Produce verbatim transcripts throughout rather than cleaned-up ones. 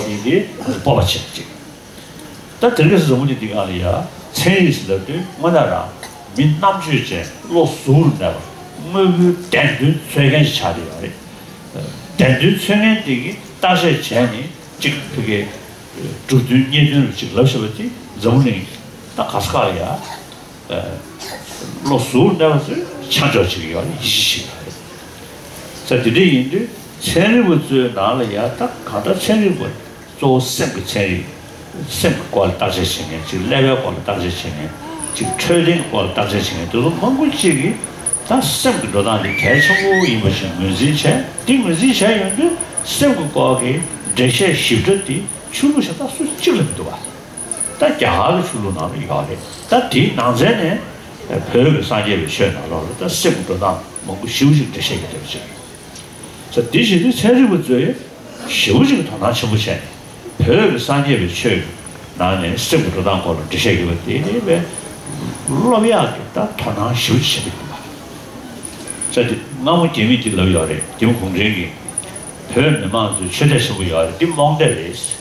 ཡིན་ཏེ་སྤོབས་པ་ཆེ་བ་ཅིག་ད་དེ་རིང་འཛམ་བུ་གླིང་འདི་སྒང་ལ་ཡ་ཚན་རིག་ཟེར་ལབ་དུས་དངོས་གནས་རང་མི་རྣམ་དཔྱོད་ཅན། བློ་གཟུ་བོར་གནས་པ། དངོས་པོའི་བདེན་དོན་འཚོལ་མཁན་ཞིག་ཆགས་བསྡད་ཡོད་རེད། བདེན་དོན་འཚོལ་མཁན་དེ་གིས་བརྟག་དཔྱད་བྱས་ནས་གཅིག་ཕ་གིའི་གྲུབ་དོན་རྙེད་དོན་ལ་གཅིག་ལབ་བཞག་པ་དེ་འཛམ་བུ་གླིང་ད་ག་ས་ག་ལ་ཡ། བློ་གཟུ་བོར་གནས་པ་ཚོས་ཆ་འཇོག་བྱེད་ཀྱི་ཡོད་རེད། ཡིད་ཆེས་བྱེད་ཀྱི་ཡོད་རེད། ས་དེ་འདྲ་ཡིན་དུས་ཚན་རིག་པ་ཚོའི་ནང་ལ་ཡ་ད་གང་ལྟར་ཚན་རིག་པ་གཙོ་བོ་སེམས་ཀྱི་ཚན་རིག་སེམས་ཀྱི་སྐོར་ལ་བརྟག་དཔྱད་བྱེད་མཁན་ཅིག་ཀླད་པའི་སྐོར་ལ་བརྟག་དཔྱད་བྱེད་མཁན་ཅིག་འཕྲོད་བསྟེན་གྱི་སྐོར་ལ་བརྟག་དཔྱད་བྱེད་མཁན་དེ་ཚོ་མང་པོ་ཅིག་གིས་ད་སེམས་ཀྱི་འགྲོ་སྟངས་འདི་གལ་ཆེན་པོ་ཡིན་པ་ཞིག་ངོས་འཛིན་བྱས། འདི་ངོས་འཛིན་བྱས་ཡོང་དུས་སེམས་ཀྱི་སྐོར་གྱི་འགྲེལ་བཤད་ཞིབ་ཕྲ་འདི་ཆོས་ལུགས་གཞན་དག་སུ་གཅིག་ལ་མི་འདུག་བ། ད་རྒྱ་གར་གྱི་ཆོས་ལུགས་ནང་ལ་ཡོད་རེད། ད་དེའི་ནང་ཚན་ནས་བོད་ཀྱི་སངས་རྒྱས་པའི་ཆོས་ནང་ལོགས་ལ་ད་སེམས་ཀྱི་འགྲོ་སྟངས་མང་པོ་ཞེ་པོ་ཅིག་འགྲེལ་བཤད་ཀྱི་འདུག་ཅིག་ད་དེ་བྱེད་དུས་ཚན་རིག་པ་ཚོས་ཞེ་པོ་ཅིག་དོ་སྣང་ཆེན་པོ་བྱས་ནས་བོད་ཀྱི་སངས་རྒྱས་པའི་ཆོས་ཀྱི་ནང་ནས་སེམས་ཀྱི་འགྲོ་སྟངས་སྐོར་ལ་འགྲེལ་བཤད་ཡོད་པ་དེ་ནི་བས་སློབ་ཡག་གི་ད་དོ་སྣང་ཞེ་པོ་ཅིག་བྱེད་ཀྱི་འདུག་པ། ད་དེ་སྔ་མོ་རྒྱ་མི་གྱིས་ལབ་ཡོད་རེད། རྒྱ་མི་གུང་ཁྲན་གྱིས་བོད་མི་མང་ཚོའི་ཆོས་དད་ཆེན་པོ་ཡོད་རེད། འདི་རྨོངས་དད་རེད།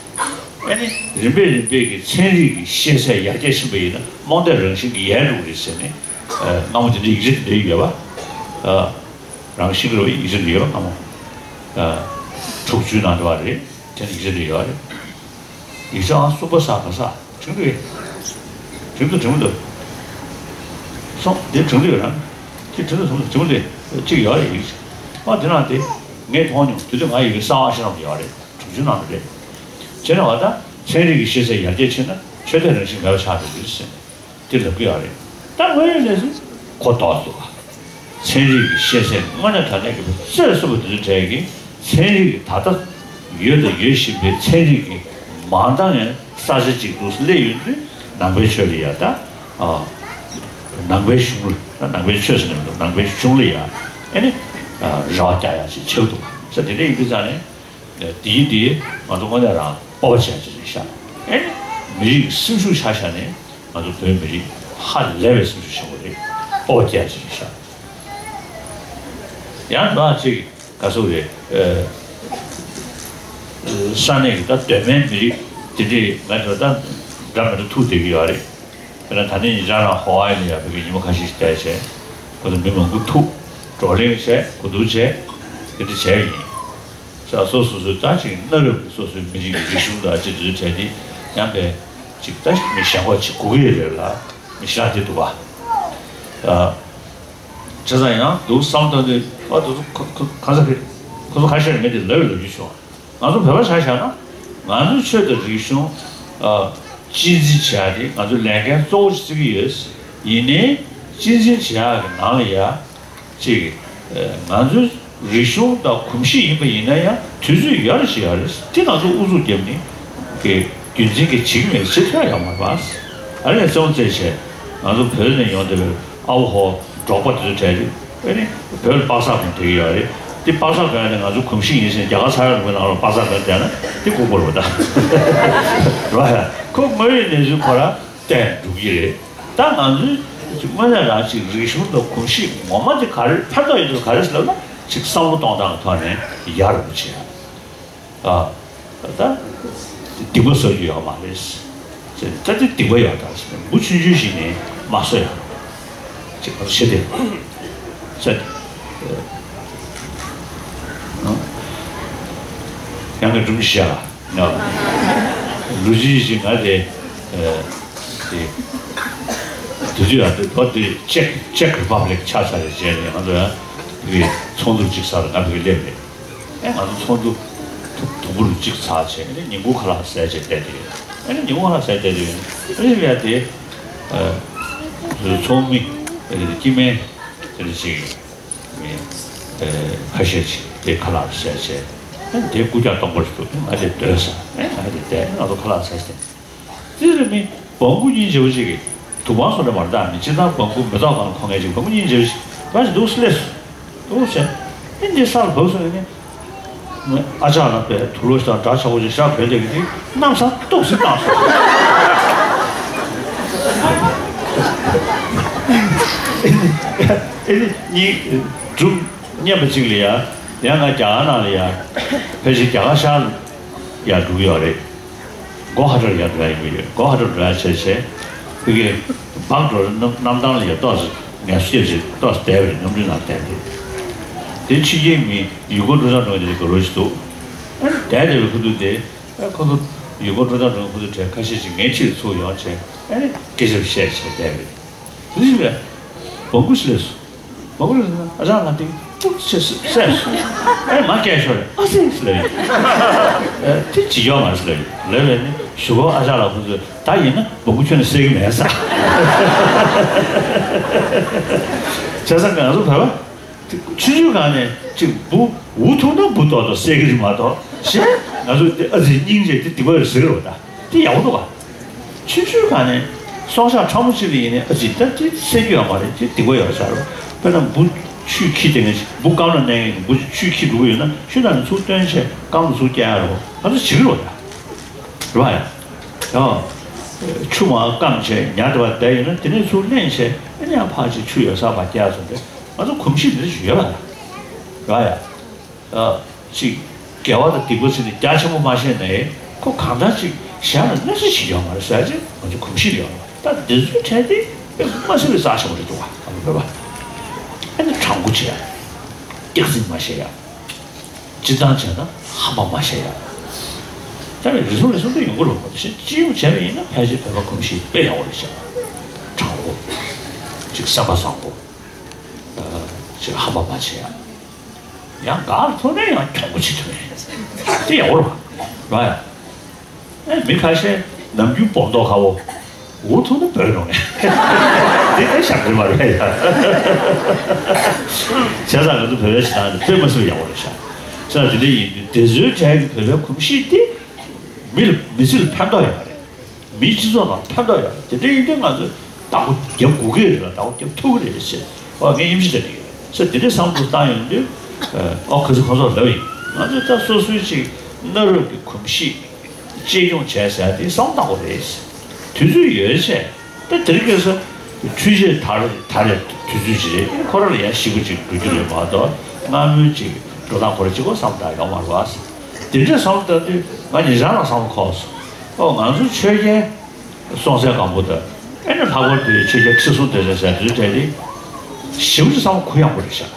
ཨ་ནི་རིམ་པས་རིམ་པས་ཀྱི་ཚན་རིག་གི་ཤེས་ཚད་ཡར་རྒྱས་ཕྱིན་པ་ཡིན་ན་རྨོངས་དད་རང་བཞིན་གྱིས་ཡལ་འགྲོ་གི་རེད་ཟེར་ནས། ཨ། སྔ་མོ་དེ་འདྲའི་ཡིག་ཆ་དེ་འདྲ་ཡོད་པ། ཨ། རང་ཤེས་ཀྱི་རེད་པ། ཡིག་ཆ་འདི་ཡོད་པ་སྔ་མོ། ཨ། དྲུག་ཅུའི་ནང་དུ་བ་རེད། དེ་ནི་ཡིག་ཆ་འདི་ཡོད་རེད། ཡིག་ཆ་ཨང་གསུམ་པ་ས་ག་ས་བྲིས་འདུག་གས། བྲིས་འདུག་བྲིས་མི་འདུག་སོང་དེ་བྲིས་འདུག་ཡོད་རང་། ཅི་བྲིས་འདུག་སོང་བྲིས་མི་འདུག་ཅིག་ཡོད་རེད་ཡིག་ཆ། ཨ་དེ་ནང་དེ་ངས་མཐོང་མྱོང་། དེ་དུས་ང་ཡི་གེ་གསར་པ་ཞིག་ནང་དུ་ཡོད་རེད། དྲུག་ཅུའི་ནང་དུ་རེད། བྱས་ན་བ་ད་ཚན་རིག་གི་ཤེས་ཚད་ཡར་རྒྱས་ཕྱིན་ན་ཆོས་དད་རང་བཞིན་མེད་པ་ཆགས་འགྲོ་གི་རེད་ཟེར་ནས། དེ་ལབ་ཀྱི་ཡོད་རེད། ད་དངོས་ཡོད་གནས་ཚུལ་གོ་རྟོགས་འདུག་ག་ཚན་རིག་གི་ཤེས་ཚད་དངོས་གནས་དྲང་གནས་ཀྱི་རྩེར་སོན་པ་དེ་ཚོའི་གྲས་ཀྱིས་ཚན་རིག་གི་ད་ལྟ་ཡོད་དང་ཡོད་བཞིན་པའི་ཚན་རིག་གི་མིང་བཏགས་ཡང་ས་ཆ་གཅིག་ཏུ་སླེབས་ཡོང་དུས་ནང་པའི་ཆོས་ལ་ཡ་ད། ཨ། ནང་པའི་གཞུང་ལ། ནང་པའི་ཆོས་ཟེར་ནས་མི་འདུག་ནང་པའི་གཞུང་ལ་ཡ་ཨེ་ནི་རེ་བ་རྒྱག་ཡ་ཞིག་ཆགས་འདུག་ག་ས་དེ་འདྲ་ཡིན་དུས་ཙང་ནས། དེའི་དེ་ང་ཚོ་དངོས་གནས་རང་སྤོབས་པ་བྱས་ཅིག་རེད་ཤག་ཨེ་ནི་མི་རིགས་སེམས་ཤུགས་ཆ་བཞག་ནས་ང་ཚོ་བོད་མི་རིགས་ཧ་ལས་པའི་སེམས་ཤུགས་ཆེན་པོ་རེད། སྤོབས་པ་སྐྱེ་ཅིག་རེད་ཤག་ཡང་ན་ཅིག་ག་ཚོད་རེད། ཨ། ས་གནས་ཀྱི་ད་གདོད་མའི་མི་རིགས་དེ་འདྲས་ང་ཚོ་ད་འདྲ་མི་འདྲ་ཐུག་བསྡད་ཀྱི་ཡོད་རེད། དཔེར་ན་ད་ནི་ཉེ་ཆར་རང་ཧོ་ཝའི་ལ་ཡ་བོད་ཀྱི་ཉིན་མོ་ཁ་ཤས་ཤིག་བསྡད་བྱས། ཁོ་ཚོ་མི་མང་པོ་ཐུག་བགྲོ་གླེང་བྱས། གོ་བསྡུར་བྱས། དེ་འདྲ་བྱས་ཡིན། ས་སོ་སོ་སོའི་ད་ཅིག་གནའ་རབས་ཀྱི་སོ་སོའི་མི་རིགས་ཀྱི་རིག་གཞུང་དང་ཅི་འདྲ་བྱས་ཏེ་ཡང་པས་ཅིག་ད་མི་ཞེན་ཁོག་ཅིག་དགོས་ཀྱི་ཡོད་རེད་ལ། མི་ཞེ་དྲག་དེ་འདུག་པ། ཨ། བྱས་ཙང་ཡང་འདུག་བསམ་བཏང་དུས། ཨ། དེ་ཚོ་ཁོ་ཁོ་གང་ཟག་གི་ཁོ་ཚོ་ཁ་ཤས་ངས་དེ་ལབ་ཡོད་ལབ་རྒྱུ་བྱུང་། ང་ཚོ་བོད་པ་ཆ་བཞག་ན་ང་ཚོའི་ཆོས་དང་རིག་གཞུང་། ཨ། གཅེས་འཛིན་བྱེད་ཡ་དེ་ང་ཚོའི་ལས་འགན་གཙོ་བོ་ཞིག་བརྩི་གི་ཡོད། ཡིན་ནའི་གཅེས་འཛིན་བྱེད་ཡ་གི་ནང་ལ་ཡ་ཅིག་ང་ཚོའི་རིག་གཞུང་དང་གོམས་གཤིས་ཡིན་པ་ཡིན་ན་ཡང་དུས་ཚོད་ཡོལ་བ་ཞིག་ཡོད་རེད། དེ་ང་ཚོ་ཨུ་ཚུགས་བརྒྱབ་ནས་གི་རྒྱུན་འཛིན་གྱི་བྱེད་ཀྱི་མེད་བྱེད་ཐུབ་ཡ་ཡོད་མ་རེད་པ། ཨ་ནི་བཙན་པོ་བཙལ་བྱས་ང་ཚོ་བོད་ནས་ཡོང་བསྡད་པའི་ཨ་བོ་ཧོ་འབྲོག་པ་དེ་ཚོ་གྲས་རེད། ཨ་ནི་བོད་ལ་པགས་ཚག་གོན་བསྡད་ཀྱི་ཡོད་རེད། དེ་པགས་ཚག་གོན་ཡ་དེ་ང་ཚོ་གོམས་གཤིས་ཡིན་ཟེར་རྒྱ་གར་ཚ་བའི་ལུང་པའི་ནང་ལ་པགས་ཚག་གོན་བསྡད་ན་དེ་ལྐུགས་པ་རེད་པ་ད། རེད་པ། ཁོ་དངོས་ཡོད་གནས་ཚུལ་ཁོ་རང་བསྟན་འགྲོ་གི་རེད། ད་ང་ཚོའི་དངོས་གནས་རང་ཅིག་རིག་གཞུང་དང་གོམས་གཤིས་ངོ་མ་དེ་ག་རེ་ཕན་ཐོགས་ཡོད་དེ་ག་རེ་ཟེར་ལབ་ན་ཅིག་བསམ་བློ་གཏོང་སྟངས་ཀྱི་ཐོག་ནས་ཡག་རུ་བྱེད་ཡ། ཨ། ད་སྡིག་པ་བཟོ་རྒྱུ་ཡོད་མ་རེད། ད་དེ་སྡིག་པ་ཡོད་ད་ཟེར་མུ་ཆུང་ཆུང་ཞིག་ནས་མ་བཟོ་ཡ། ཅིག་ང་ཚོ་བྱེད་དེ་ཟེར། ཡང་གི་སྒྲུང་བཤད་ལ། ལོ་རྒྱུས་ཤིག་ང་དེ། ཨ། དེ་དུས་ཚོད་ཡང་དེ་ལོ་དེ་ཅེཀ་ཅེཀ་རི་པབ་ལིག་ཆགས་ཚར་རེད་བྱས་ནས་ང་ཚོ་ཡང་དེ་ཚོགས་འདུ་གཅིག་ཚར། ང་ཕ་གི་སླེབས་རེད། ཨེ་ང་ཚོ་ཚོགས་འདུ་དུ་དུམ་བུར་གཅིག་ཚར་བྱས་ཨེ་ཉིན་གུང་ཁ་ལག་ཟས་བྱས་བསྡད་དེ་རེད། ཨེ་ཉིན་གུང་ཁ་ལག་ཟས་བསྡད་དེ་རེད། ཨེ་ཡ་དེ། ཨ། ཚོགས་མི་དེ་སྐྱེ་དམན་དེ་འདྲ་ཅིག་ཨེ། ཁ་ཤས་ཅིག་དེ་ཁ་ལག་བཟས་བྱས། ཨེ་དེ་རྐུབ་བཀྱག་སྟོང་པ་ཞིག་འདུག་ང་དེ་སྡོད་ས། ཨེ་ང་དེ་བསྡད། ང་ཚོ་ཁ་ལག་བཟས་ཏེ། དེ་རེད་མི་བང་གུ་སྙིང་རྗེ་པོ་ཅིག་གིས་དུ་བང་སོ་རེ་མར་བཏང་མི་སྤྱིར་བཏང་བང་གུ་མེ་ཏོག་སྒང་ལ་འཁོར་མཁན་ཅིག་བང་གུ་སྙིང་རྗེ་པོ་ཞིག་ང་ཞིག་འདུག་སླེབས་སོང་། འདུག་ཟེར། ཨེ་འདི་ས་ལ་བབས་སོང་ནས། ཨ་ཅག་ལ་པའི་དུག་ལོག་ཞིག་དང་འདྲ་ཆགས་པོ་ཅིག་ཞག་བོད་དེ་གི་དེ་གནམ་ས་སྟུག་སེ་བཏང་སོང་། ཨེ་ནི་གཉིས་སྒྲུང་སྙན་པ་གཅིག་ལ་ཡ། ཡང་ང་རྒྱ་གར་ནང་ལ་ཡ། ཕལ་ཆེར་རྒྱ་གར་ཤར། ཡར་འགྲོ་གི་ཡོད་རེད། མགོ་ཧ་ཏོ་ཡར་འགྲོ་ཡ་ཡོང་གི་ཡོད། མགོ་ཧ་ཏོ་འགྲོ་ཡ་བྱས་བྱས། ཕ་གི་བག་འགྲོ་རེད། གནམ་གནམ་ཐང་ལ་ཡ་ཏོག་ཙམ་ངལ་གསོ་རྒྱབ་བྱས་ཏོག་ཙམ་བསྡད་པ་རེད། གནམ་གྲུའི་ནང་བསྡད་པ་རེད། དེ་ཕྱི་རྒྱལ་མི་ཡུལ་སྐོར་སྤྲོ་འཆམ་འགྲོ་མཁན་དེ་འདྲ་རོ་ཞིག་འདུག་བསྡད་བསྡད་པའི་ཁུ་ཐུག་དེ། ཨ་ཁོ་ཚོ་ཡུལ་སྐོར་སྤྲོ་འཆམ་འགྲོ་མཁན་ཁོ་ཚོ་གྲས་ཁ་ཤས་ཤིག་ངའི་འཁྲིས་ལ་ཚུར་ཡོང་བྱས། ཨ་ནི་སྐད་ཆ་བཤད་བྱས་བསྡད་པ་རེད། དེ་བཞིན་པས། སྦོམ་སྐུ་ཞིག་སླེབས་སོང་། སྦོམ་སྐུ་ཞིག་ཨ་ཅག་ང་འདི་ཏོག་ཙམ་བཤད་སོང་། ཨེ་མ་སྐད་ཤོར་རེད། ཨ་ཙི་ལབ་ཡིན། ཨེ་དེ་བྱེད་ཡོད་མ་རེད་ལབ་ཡིན། ལབ་པས་ནི་གཞུག་གུ་ཨ་ཅག་ལགས་ཁོ་ཚོས་ད་ཡིན་ན་སྦོམ་སྐུ་ཁྱོན་ནས་བསད་ཀྱི་མེད་ཟེར། བྱས་ཙང་ང་ཚོ་བོད་པ་ཆུང་ཆུང་སྒང་ནས་ཅིག་འབུ་འུ་ཐུག་ན་འབུ་ཏོག་ཏོག་བསད་ཀྱི་རེད་མ་གཏོགས། གཞན་ང་ཚོ་འདི་ཨ་ཙི་སྙིང་རྗེ་འདི་སྡིག་པ་རེད་ཟེར་གྱི་རེད་པ། ད་དེ་ཡག་པོ་འདུག་ག་ཆུང་ཆུང་སྒང་ནས་སྲོག་ཆགས་ཕྲ་མོ་གཅིག་ལ་ཡིན་ནའི་ཨ་ཙི་ད་དེ་བསད་རྒྱུ་ཡོད་མ་རེད། དེ་སྡིག་པ་ཡོད་ཟེར་རོ། དཔེར་ན་འབུ་ཆུས་འཁྱིད་བསྡད་མཁན་ཞིག་འབུ་སྐམ་ལ་གནས་མཁན་གྱི་འབུ་ཆུས་འཁྱིད་འགྲོ་གི་ཡོད་ན་ཤུལ་ལ་ནས་ཚུར་བཏོན་བྱས་སྐམ་ལ་ཚུར་བསྐྱལ་ཡ་རེད་པ། ང་ཚོ་བྱེད་ཀྱི་རེད་པ་ད། རེད་པ་ཡ། ཡང་ཆུ་མར་སྐམ་བྱས་ཉ་དེ་བ་བསྡད་ཡོད་ན་དེ་ནས་ཚུར་ལེན་བྱས་ཨ་ནི་ཡང་ཕར་ཅིག་ཆུ་ཡོད་ས་བར་བསྐྱལ་སོང་སྟེ། ང་ཚོ་གོམས་གཤིས་འདི་འདྲ་ཞིག་ཡོད་པ་རེད། རེད་པ་ཡ། ཨ། ཅིག་དགེ་བ་དང་སྡིག་པ་ཟེར་ནས་རྒྱ་ཆེན་པོ་མ་བཤད་ནའི་ཁོ་གང་ལྟར་ཅིག་གཞན་ལ་གནོད་འཚེ་བྱེད་ཡོད་མ་རེད་ཟེར་ཅིག་ང་ཚོ་གོམས་གཤིས་ཡོད་རེད། ད་འདི་ཚོའི་གྲས་དེ་དཔེ་མ་སྲིད་པའི་རྩ་ཆེན་པོ་རེད་འདུག་ག་ཨ་མ་བོད་པ། ཨ་ནི་དྲང་པོ་བྱེད་ཡ། སྐྱག་རྫུན་མ་བཤད་ཡ། སྤྱིར་བཏང་བྱས་ན་ཧམ་པ་མ་བཤད་ཡ། ད་རེས་རེ་ཟུང་རེ་ཟུང་དུ་ཡོང་གི་རེད་པ། དེ་བཞིན་སྤྱི་ཡོངས་བྱས་པ་ཡིན་ན་ཕལ་ཆེར་བོད་པ་གོམས་གཤིས་དཔེ་ཡག་པོ་རེད་ཤག་དྲང་པོ། ཅིག་སེམས་པ་བཟང་པོ། ཅིག་ཧམ་པ་མ་བྱེད་ཡ། ཡང་ག་ལ་ཐུག་ནས་ཡང་གྱོང་པོ་བྱེད་ཐུབ་ཡ། དེ་ཡག་པོ་རེད་པ། རེད་པ་ཡ། ཨེ་མི་ཁ་ཤས་ནམ་རྒྱུན་སྦོམ་ཏོག་ཁ་བོ། འུ་ཐུག་ན་བོད་འགྲོ་ངེས། དེ་ཨེ་ཞག་རེད་མ་རེད་ཡ། བྱས་ཙང་ང་ཚོ་བོད་པའི་ཞེ་སྡང་དེ་དཔེ་མ་སྲིད་པ་ཡག་པོ་རེད་ཤག་བྱས་ཙང་དེ་འདྲ་ཡིན་དུས་དེ་ཚོའི་གྲས་ཀྱི་བོད་པའི་གོམས་གཤིས་དེ། མི་ལ་མི་ཚེ་ལ་ཕན་ཐོགས་ཡོད་རེད། མིའི་སྤྱི་ཚོགས་ནང་ཕན་ཐོགས་ཡོད་རེད། དེ་འདྲ་ཡིན་དུས་ང་ཚོས་བདག་པོ་རྒྱབ་དགོས་ཀྱི་རེད་ལ་བདག་པོ་རྒྱབ་ཐུབ་ཀྱི་རེད་ཟེར། ཨོ་ངས་ཡིད་ཆེས་བྱེད་ཀྱི་ཡོད་ཟེར། དེ་འདྲའི་བསམ་བློ་བཏང་ཡོང་དུས། ཨོ་ཁ་སང་ཁོང་ཚོར་ལབ་ཡིན། ང་ཚོས་ད་སོ་སོའི་ཅིག་གནའ་རབས་ཀྱི་གོམས་གཤིས་གཅེས་སྐྱོང་བྱས་ཟེར་དེ་བསམ་བློ་བཏང་དགོས་རེད། དུས་ཚོད་ཡོལ་བྱས། ད་དེ་རིང་ཁ་སང་འཕྲུལ་ཆས་དར་དར་ཡ་དུས་ཚོད་ཅིག་རེད། ཁོ་རང་ལ་ཡང་ཞེ་པོ་ཅིག་འགྲོ་རྒྱུ་རེད་མ་གཏོགས་སྔ་མོའི་ཅིག་འགྲོ་སྟངས་ཁོ་རང་གཅིག་པོ་བསམ་བཏང་ཡོད་མ་རེད་པ། དེ་འདྲ་བསམ་བཏང་དུས་ང་ཉེ་ཆར་ལ་བསམ་བློ་འཁོར་སོང་། ཨོ་ང་ཚོ་ཆོས་རྒྱལ་སྲོང་བཙན་སྒམ་པོ་དང་ཨེ་ནི་ལྷག་པར་དུ་ཆོས་རྒྱལ་ཁྲི་སྲོང་ལྡེ་བཙན་ཟེར་དུས་དེ་ནི་ཞེ་པོ་ཅིག་བསམ་བློ་གུ་ཡངས་པོ་རེད་ཤག་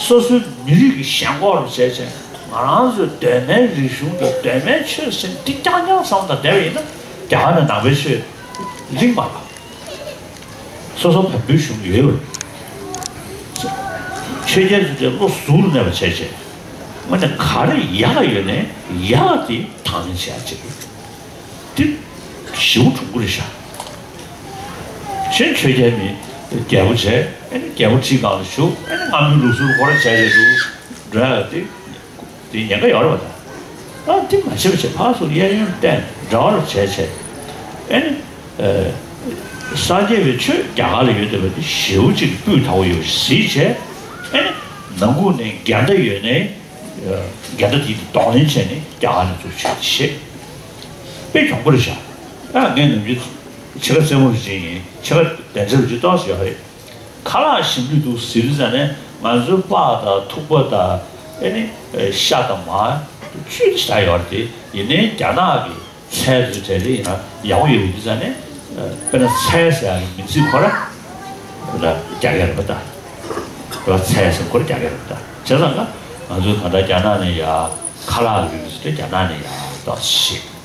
སོ་སོའི་མི་རིགས་ཀྱི་ཞེན་ཁོག་རུ་བྱས་བྱས་ང་རང་ཚོའི་གདོད་མའི་རིག་གཞུང་དང་གདོད་མའི་ཆོས་ཟེར་འདི་རྐྱང་རྐྱང་བསམ་བློ་བཏང་བསྡད་པ་ཡིན་ན་རྒྱ་གར་ནས་ནང་པའི་ཆོས་གླེང་མ་ཐུབ། སོ་སོ་བོད་པའི་གཞུང་ཡོད་རེད། ཆོས་རྒྱལ་ཚོ་དེ་བློ་གཟུ་བོར་གནས་པ་བྱས་བྱས། དངོས་གནས་ག་རེ་ཡག་ཡོད་ནའི་ཡག་དེ་དང་ལེན་བྱེད་ཡག་ཅིག་རེད། དེ་ཞེ་པོ་གྲུང་པོ་རེད་ཤག་གཞན་ཆོས་རྒྱལ་མི་རྒྱལ་པོ་བྱས་ཨ་ནི་རྒྱལ་པོ་ཁྲིའི་སྒང་ལ་བཞུགས། ཨ་ནི་སྔ་མོའི་ལུགས་སྲོལ་ཁོ་རང་བྱས་བྱས་འདུག་འགྲོ་ཡག་དེ། དེ་ཉེན་ཁ་ཡོད་རེད་པ། ད་ཨ་དེ་མ་བྱེད་པ་བྱས་ཕར་ཚུར་གཡས་གཡོན་བསྟན་འདྲ་བ་ལ་བྱས་བྱས། ཨ་ནི། ཨ། སངས་རྒྱས་པའི་ཆོས་རྒྱ་གར་ལ་ཡོད་བསྡད་པ་དེ་ཞེ་པོ་ཅིག་སྤུས་དག་པོ་ཡོད་པ་ཞིག་གཟིགས་བྱས། ཨ་ནི། ནང་ཁུལ་ནས་འགལ་ཟླ་ཡོད་ནའི། འགལ་ཟླ་དེ་གདོང་ལེན་བྱས་ནས་རྒྱ་གར་ནས་ཚུར་ཆོས་བཤད། དཔེ་གྱོང་པོ་རེད་ཤག་ཨ་ངས་ནམ་རྒྱུན་ཕྱེད་ཀ་རྩེད་མོ་རུ་བྱེད་ཡིན། ཕྱེད་ཀ་བདེན་ཚིག་རུ་བྱེད་ཏོག་ཙམ་ཡོད་རེད། ཁ་ལག་ཞིམ་ལུས་འདུག་ཟེར་དུས་ཙ་ནས་ང་ཚོའི་སྤགས་དང་ཐུག་པ་དང་ཨེ་ནི་ཤ་དང་མར་བཅུད་ཞིག་ད་ཡོད་རེད་དེ། ཡིན་ནའི་རྒྱ་ནག་གི་ཚལ་ཚོའི་གྲས་དེ་ཡིན་ན་ཡག་པོ་ཡོད་པའི་དུས་ཙ་ནས་དཔེར་ན་ཚལ་ཟེར་ཡག་གི་མིང་ཚིག་ཁོ་ར་རྒྱ་སྐད་རེད་པ་ད། རེད་པ། ཚལ་ཟེར་ཁོ་ར་རྒྱ་སྐད་རེད་པ་ད། བྱས་ཙང་ང་ང་ཚོའི་གང་ལྟར་རྒྱ་ནག་ནས་ཡ་ཁ་ལག་གི་རིགས་ཚོ་དེ་རྒྱ་ནག་ནས་ཡ་ཏོག་ཙམ་ཤེས།